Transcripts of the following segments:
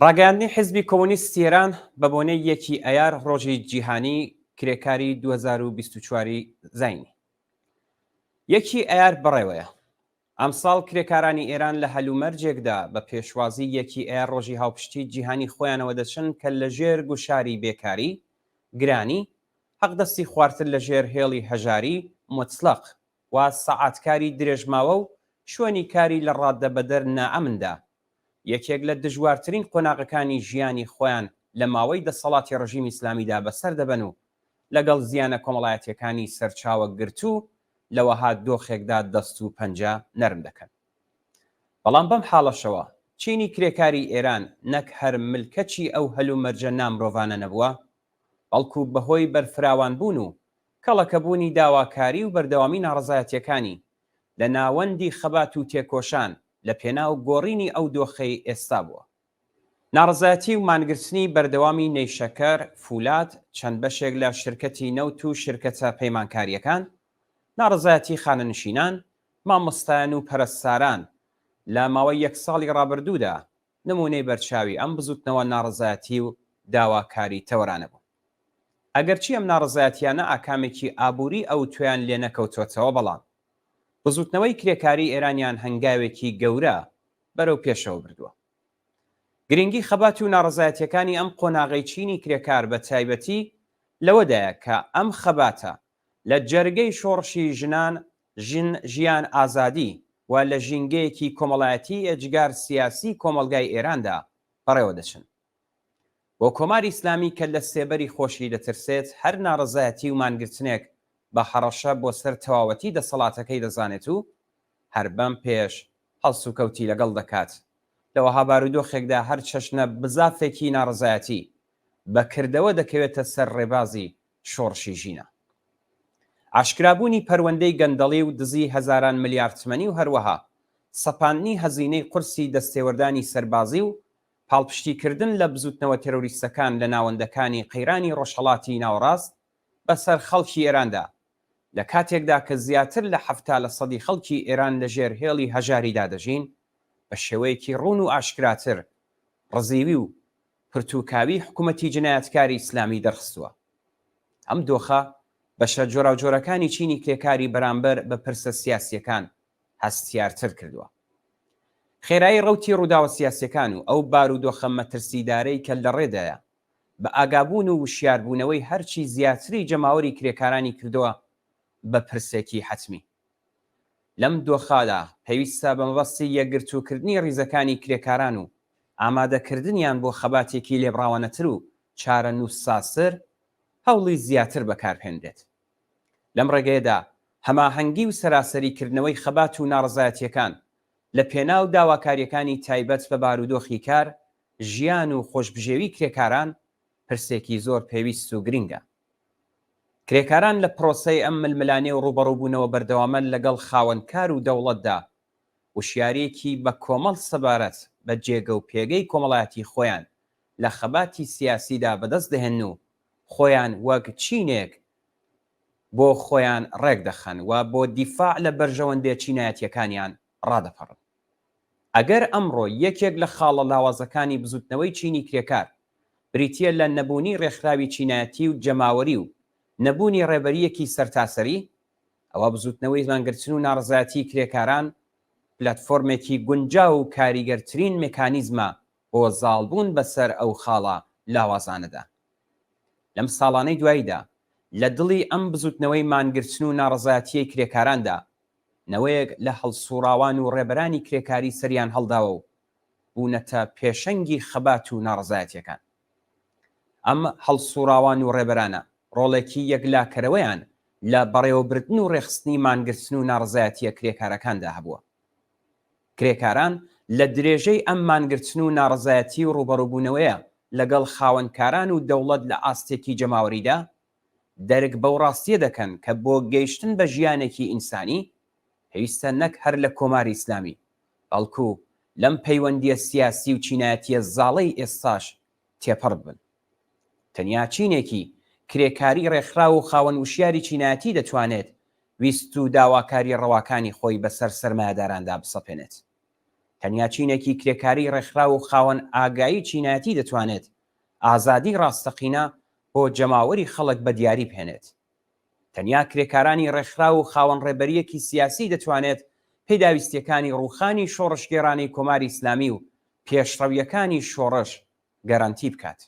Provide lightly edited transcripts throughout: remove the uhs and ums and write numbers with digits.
ڕاگەیاندنی حیزبی کۆمۆنیستی ئێران بە بۆنەی یەکی ئەیار ڕۆژی جیهانی کرێکاری 2024 زینی یەکی ئەیار بەڕێوەیە. ئەمساڵ کرێکارانی ئێران لە هەلومەرجێکدا بە پێشوازی یەکی ئەیار ڕۆژی هاوپشتی جیهانی خۆیانەوە دەچن کە لەژێر گوشاری بێکاری، گرانی، حەقدەستی خوارتر لەژێر هێڵی هەژاری موتڵەق و سەعاتکاری درێژماوە و شوێنی کاری لە ڕادەبەدەر نائەمندا یەکێک لە دژوارترین قۆناغەکانی ژیانی خۆیان لە ماوەی دەسەڵاتی ڕژیمی ئیسلامیدا بەسەر دەبەن و لەگەڵ زیانە کۆمەڵایەتیەکانی سەرچاوە گرتوو لە وەها دۆخێکدا دەست و پەنجە نەرم دەکەن. بەڵام بەم حاڵەشەوە چینی کرێکاری ئێران نەک هەر ملکەچی ئەو هەلومەرجە نامرۆڤانە نەبووە، بەڵکو بەهۆی بەرفراوانبوون و کەڵەکەبوونی داواکاری و بەردەوامی ناڕەزایەتیەکانی لە ناوەندی خەبات و تێکۆشان لە پێناو گۆڕینی ئەو دۆخەی ئێستا بووە. ناڕەزایەتی و مانگرتنی بەردەوامی نەیشەکەر، فولاد، چەند بەشێک لە شرکەتی نەوت و شرکەتە پەیمانکارییەکان، ناڕەزایەتی خانەنشینان، مامۆستایان و پەرستاران لە ماوەی یەک ساڵی ڕابردوودا نموونەی بەرچاوی ئەم بزووتنەوە ناڕەزایەتی و داواکاری تەوەرانە بوون. ئەگەرچی ئەم ناڕەزایەتییانە ئاکامێکی ئابووری ئەوتۆیان لێ نەکەوتۆتەوە بەڵام بزووتنەوەی کرێکاریی ئێرانیان هەنگاوێکی گەورە بەرەو پێشەوە بردووە. گرینگی خەبات و ناڕەزایەتییەکانی ئەم قۆناغەی چینی کرێکار بە تایبەتی لەوەدایە کە ئەم خەباتە لە جەرگەی شۆڕشی ژنان، ژن، ژیان، ئازادی، و لە ژینگەیەکی کۆمەڵایەتیی ئێجگار سیاسیی کۆمەڵگای ئێراندا بەڕێوە دەچن. بۆ کۆماری ئیسلامی کە لە سێبەری خۆشی دەترسێت، هەر ناڕەزایەتی و مانگرتنێک بە هەڕەشە بۆ سەر تەواوەتی دەسەڵاتەکەی دەزانێت و هەر بەم پێیەش هەڵسوکەوتی لەگەڵ دەکات. لە وەها بارودۆخێکدا هەر چەشنە بزافێکی ناڕەزایەتی بە کردەوە دەکەوێتە سەر ڕێبازی شۆڕشی ژینا. ئاشکرابوونی پەروەندەی گەندەڵی و دزی هەزاران ملیار تمەنی و هەروەها سەپاندنی هەزینەی قورسی دەستێوەردانی سەربازی و پاڵپشتیکردن لە بزوتنەوە تێرۆریستەکان لە ناوەندەکانی قەیرانی ڕۆژهەڵاتی ناوەڕاست بەسەر خەڵکی ئێراندا لە کاتێکدا کە زیاتر لە 70 لە سەدی خەڵکی ئێران لە ژێر هێڵی هەژاریدا دەژین بە شێوەیەکی ڕوون و ئاشکراتر ڕزیوی و پرتوکاوی حکومەتی جنایەتکاری ئیسلامی دەرخستووە. ئەم دۆخە بەشە جۆراوجۆرەکانی چینی کرێکاری بەرامبەر بە پرسە سیاسییەکان هەستیارتر کردووە. خێرایی ڕەوتی ڕووداوە سیاسییەکان و ئەو بارودۆخە مەترسیدارەی کە لەڕێدایە، بە ئاگابوون و وشیاربوونەوەی هەرچی زیاتری جەماوەری کرێکارانی کردووە بە پرسێکی حەتمی. لەم دۆخەدا پێویستە بە مەبەستی یەکگرتووکردنی ڕیزەکانی کرێکاران و ئامادەکردنیان بۆ خەباتێکی لێبڕاوانەتر و چارەنووسسازتر، هەوڵی زیاتر بەکاربهێنرێت. لەم ڕێگەیەدا هەماهەنگی و سەراسەریکردنەوەی خەبات و ناڕەزایەتییەکان لە پێناو داواکارییەکانی تایبەت بە بارودۆخی کار، ژیان و خۆشبژێوی کرێکاران پرسێکی زۆر پێویست و گرنگە. کرێکاران لە پرۆسەی ئەم ململانێ و ڕووبەڕووبوونەوە بەردەوامە لەگەڵ خاوەنکار و دەوڵەتدا، وشیارییەکی بە کۆمەڵ سەبارەت بە جێگە و پێگەی کۆمەڵایەتی خۆیان لە خەباتی سیاسیدا بەدەست دەهێنن و خۆیان وەک چینێک بۆ خۆیان ڕێکدەخەن و بۆ دیفاع لە بەرژەوەندێ چینایەتییەکانیان ڕادەپەڕن. ئەگەر ئەمڕۆ یەکێک لە خاڵە لاوازەکانی بزوتنەوەی چینی کرێکار بریتییە لە نەبوونی ڕێکخراوی چینایەتی و جەماوەری و نەبوونی ڕێبەرییەکی سەرتاسەری، ئەوا بزوتنەوەی مانگرتن و ناڕەزایەتیی کرێکاران پلاتفۆرمێکی گونجاو و کاریگەرترین مێکانیزمە بۆ زاڵبوون بەسەر ئەو خاڵە لاوازانەدا. لەم ساڵانەی دواییدا لە دڵی ئەم بزوتنەوەی مانگرتن و ناڕەزایەتییەی کرێکاراندا نەوەیەک لە هەڵسوڕاوان و ڕێبەرانی کرێکاری سەریان هەڵداوە و بوونەتە پێشەنگی خەبات و ناڕەزایەتیەکان. ئەم هەڵسوڕاوان و ڕێبەرانە ڕۆڵێکی یەکلاکەرەوەیان لە بەڕێوەبردن و ڕێکخستنی مانگرتن و ناڕەزایەتیە کرێکارەکاندا هەبووە. کرێکاران لە درێژەی ئەم مانگرتن و ناڕەزایەتی و ڕووبەڕووبوونەوەیە لەگەڵ خاوەنکاران و دەوڵەت لە ئاستێکی جەماوەریدا، دەرک بەو ڕاستییە دەکەن کە بۆ گەیشتن بە ژیانێکی ئینسانی، پێویستە نەک هەر لە کۆماری ئیسلامی، بەڵکو لەم پەیوەندییە سیاسی و چینایەتییە زاڵەی ئێستاش تێپەڕ ببن. تەنیا چینێکی کرێکاری ڕێکخراو و خاوەن وشیاری چینایەتی دەتوانێت ویست و داواکارییە ڕەواکانی خۆی بەسەر سەرمایەداراندا بسەپێنێت. تەنیا چینێکی کرێکاریی ڕێکخراو و خاوەن ئاگایی چینایەتی دەتوانێت ئازادیی ڕاستەقینە بۆ جەماوەری خەڵک بە دیاری بهێنێت. تەنیا کرێکارانی ڕێکخراو و خاوەن ڕێبەرییەکی سیاسی دەتوانێت پێداویستییەکانی ڕووخانی شۆڕشگێڕانەی کۆماری ئیسلامی و پێشڕەوییەکانی شۆڕش گەرەنتی بکات.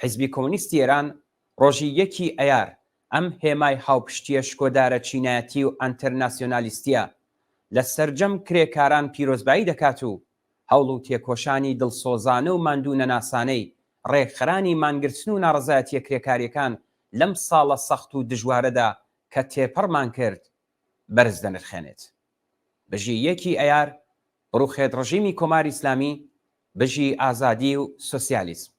حیزبی کۆمۆنیستی ئێران ڕۆژی یەکی ئەیار ئەم هێمای هاوپشتییە شکۆدارە چینایەتی و ئەنتەرناسیۆنالیستییە لە سەرجەم کرێکاران پیرۆزبایی دەکات و هەوڵ و تێکۆشانی دڵسۆزانە و ماندوو نەناسانەی ڕێکخەرانی مانگرتن و ناڕەزایەتییە کرێکارییەکان لەم ساڵە سەخت و دژوارەدا کە تێپەڕمان کرد بەرز دەنرخێنێت. بژی یەکی ئەیار، بڕوخێت ڕژیمی کۆماری ئیسلامی، بژی ئازادی و سۆسیالیزم.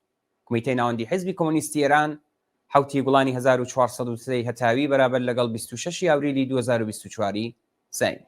کومیتەی ناوەندی حیزبی کۆمۆنیستی ئێران، حەوتی گوڵانی 1403 ی هەتاوی بەرابەر لەگەڵ 26 ی ئاوریلی 2024 ی زایینی.